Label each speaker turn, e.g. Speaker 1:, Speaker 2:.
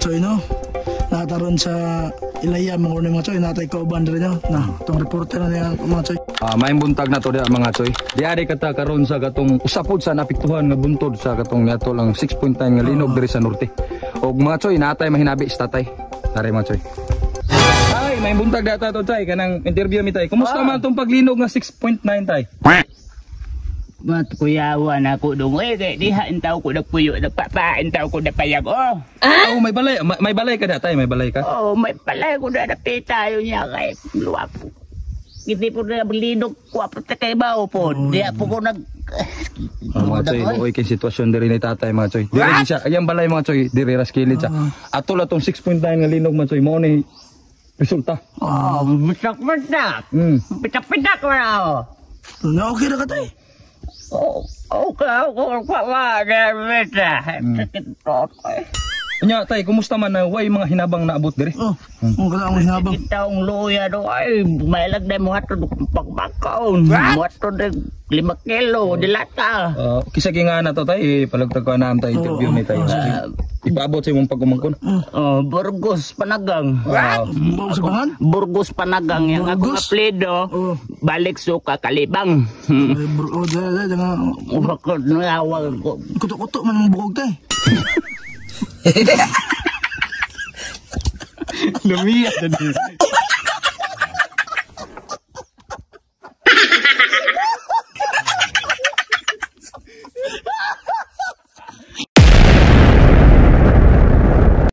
Speaker 1: Choy, no? Nataron sa Ilaya, mga uni, mga choy, natay kauban diri, no? Na, itong reporter na niya, mga choy.
Speaker 2: Ah, maayong buntag na to diha, mga choy. Diari kata karon sa katong usapod sa napiktuhan nga buntod sa katong niadto lang 6.9 nga linog diri sa norte. Og mga choy, natay mahinabi sa tatay. Tari, mga choy. Ay, maayong buntag data to, tay, kanang interview mi, tay. Kumusta man tong paglinog nga 6.9, tay?
Speaker 3: Mat kuyawan ako dong eh kay diha intaw ko nagpuyo, nagpapa intaw ko napayag oh.
Speaker 2: Oh, may balay, may balay ka da, tay, may balay ka.
Speaker 3: Oh, may palay ko na napita yun niya kay luwap. Hindi po na linog ko po kay bao po. Diha po ko nag
Speaker 2: Oh, mga choy, luoy kay sitwasyon diri ni tatay, mga choy. Diri di siya, ayang balay, mga choy, diri ras kilid siya. Ato la tong 6.9 nga linog, mga choy, mao ni resulta.
Speaker 3: Oh, bitak bitak. Bitak bitak ko na ako.
Speaker 1: Na okay ra ka, tay?
Speaker 3: Oh, okay ako pa ba na bita. Sakit to.
Speaker 2: Nya tay, kumusta man na way mga hinabang naabot diri?
Speaker 1: Oh, ang kada ang hinabang.
Speaker 3: Taong luya do ay mailag na mo hatod pagbakaon. Mo hatod 5 kilo dilata.
Speaker 2: Kisa nga na to, tay, eh, palagtag ko na tay interview ni tay. Ipaabot sa imong pagumangkon.
Speaker 3: Oh, Burgos Panagang.
Speaker 1: Bawo sa bangan?
Speaker 3: Burgos Panagang yung akong
Speaker 1: Burgos?
Speaker 3: apelyido.
Speaker 1: Oh.
Speaker 3: Balik suka Kalibang.
Speaker 1: Ay, bro, oh, dahil, dahil, dahil,
Speaker 3: Bakit nawag ko.
Speaker 1: kuto-kuto man ang bukog, tay.
Speaker 2: Lumiya.